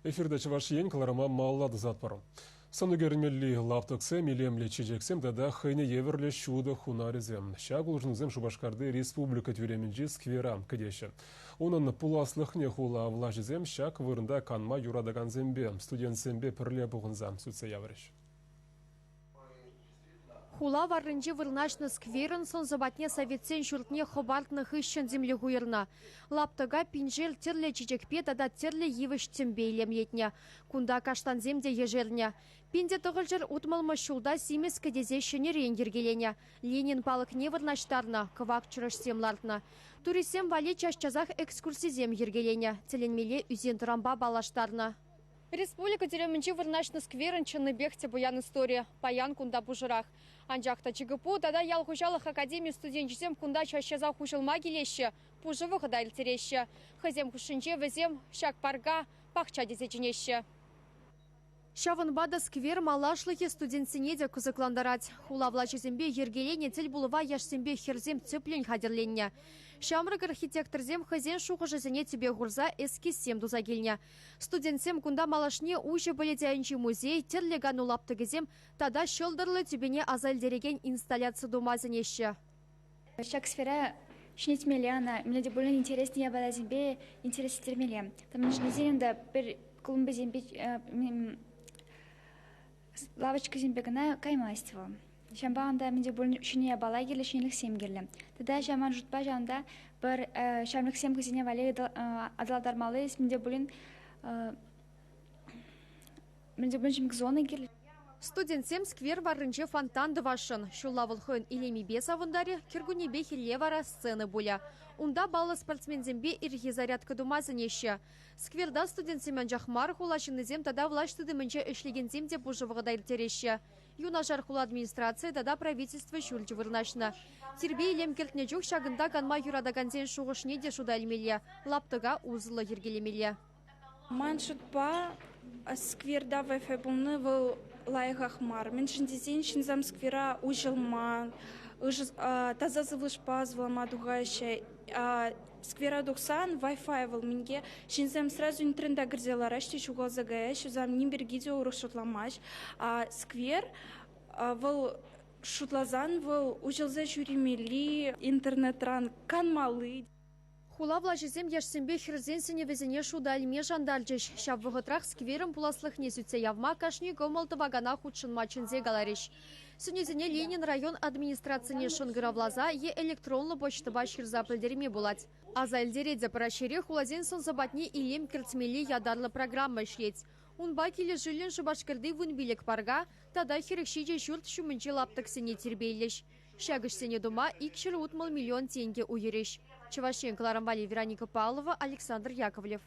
Эфирта Чӑваш Ен кӑларӑма малалла тӑсатпӑр. Сӑн ӳкермелли лаптӑксем, илемлӗ чечексем тата хӑйне евӗрлӗ ҫутӑ хунарӗсем. Ҫак улшӑнусем Шупашкарти Республика тӳремӗнчи сквера кӗтеҫҫӗ. Унӑн пуласлӑхне хула влаҫӗсем ҫак вырӑнта канма юратакансемпе, студентсемпе пӗрле пухӑнса сӳтсе яврӗҫ. Хула варринче вырнаҫнӑ скверӑн сӑн-сӑпатне Советсен ҫуртне хӑпартнӑ хыҫҫӑн тимлӗх уйӑрнӑ. Лаптӑка пиншер тӗрлӗ чечекпе тата тӗрлӗ йывӑҫ-тӗмпе илемлетнӗ. Кунта каштансем те ешернӗ. 1960 ҫулта симӗс кӗтесе ҫӗнӗрен йӗркеленӗ. Ленин палӑкне вырнаҫтарнӑ, кӑвак чӑрӑшсем лартнӑ. Туристсем валли час-часах экскурсисем йӗркеленӗ, тӗлӗнмелле ӳсен-тӑранпа паллаштарнӑ. Республика тӳремӗнче вырнаҫнӑ скверӑн чӑннипех те пуян истори. Паян кунта пушӑрах. Анчах та ЧГПУ тата ял хуҫалӑх академи студенчӗсем кунта час-часах уҫӑлма килеҫҫӗ, пушӑ вӑхӑта ирттереҫҫӗ. Хӑйсем хушшинче вӗсем ҫак парка пахча тесе чӗнеҫҫӗ. Ҫавӑнпа та сквер малашлӑхӗ студентсене те кӑсӑклантарать. Хула влаҫӗсемпе йӗркеленӗ тӗл пулӑва яшсемпе хӗрсем тӗплӗн хатӗрленнӗ. Ҫамрӑк архитекторсем хӑйсен шухӑшӗсене тӗпе хурса эскизсем туса килнӗ. Студентсем кунта малашне уҫӑ пӗлӗт айӗнчи музей, тӗрлӗ кану лаптӑкӗсем тата ҫӑлтӑрлӑ тӳпене аса илтерекен инсталляци тума сӗнеҫҫӗ. Ҫак сфера ҫӗнетмелле ӑна, мӗнле те пулин интереслӗ япаласемпе интереслентермелле. Мӗншӗн тесен унта пӗр клумбӑсемпе лавочкӑсемпе кӑна каймасть вӑл. Ҫавӑнпа унта мӗн те пулин ҫӗнӗ япала кирлӗ, ҫӗнӗлӗхсем кирлӗ. Тата ҫав ман шутпа ҫавӑнта пӗр ҫамрӑксем хӑйсене валли аталантармалли мӗн те пулин мӗн те пулин зона кирлӗ. Студентсем сквер варринче фонтан тӑвасшӑн. Ҫулла вӑл хӑйӗн илемӗпе савӑнтарӗ, кӗркуннепе хӗлле вара сцена пулӗ. Унта паллӑ спортсменсемпе ирхи зарядка тума сӗнеҫҫӗ. Скверта студентсем анчах мар, хула ҫыннисем тата влаҫ тытӑмӗнче ӗҫлекенсем те пушӑ вӑхӑта ирттереҫҫӗ. Юнашар хула администрацийӗ тата правительство ҫурчӗ вырнаҫнӑ. Тирпей-илем кӗртнӗ чух ҫакӑнта канма юратакансен шухӑшне те шута илмелле, лаптӑка усӑллӑ йӗркелемелле. Ман шутпа, скверта Wi-Fi пулни вӑл лайӑхах мар. Мӗншӗн тесен ҫынсем сквера уҫӑлма, таса сывлӑшпа сывлама тухаҫҫӗ. Сквера тухсан Wi-Fi вӑл мӗнке ҫынсем сразу интернета кӗрсе лараҫҫӗ те ҫухалса каяҫҫӗ, вӗсем ним пирки те урӑх шутламасть. А сквер вӑл шутласан вӑл уҫӑлса ҫӳремелли, интернетран канмалли. Хула влаҫӗсем яшсемпе хӗрсен сӗнӗвӗсене шута илме шантарчӗҫ. Ҫав вӑхӑтрах скверӑн пуласлӑхне сӳтсе явма кашни кӑмӑл тӑвакана хутшӑнма чӗнсе каларӗҫ. Сӗнӳсене Ленин район администрацине шӑнкӑравласа е электронлӑ почтӑпа ҫырса пӗлтерме пулать. Аса илтеретӗп, Раҫҫейре хуласен сӑн-сӑпатне илем кӗртмелли ятарлӑ программа ӗҫлет. Унпа килӗшӳллӗн Шупашкарти 15 парка тата 47 ҫурт ҫумӗнчи лаптӑксене тирпейлӗҫ. Ҫак ӗҫсене тума 260 миллион тенкӗ уйӑрӗҫ. Чӑваш Ен кӑларӑм валли Вероника Павлова, Александр Яковлев.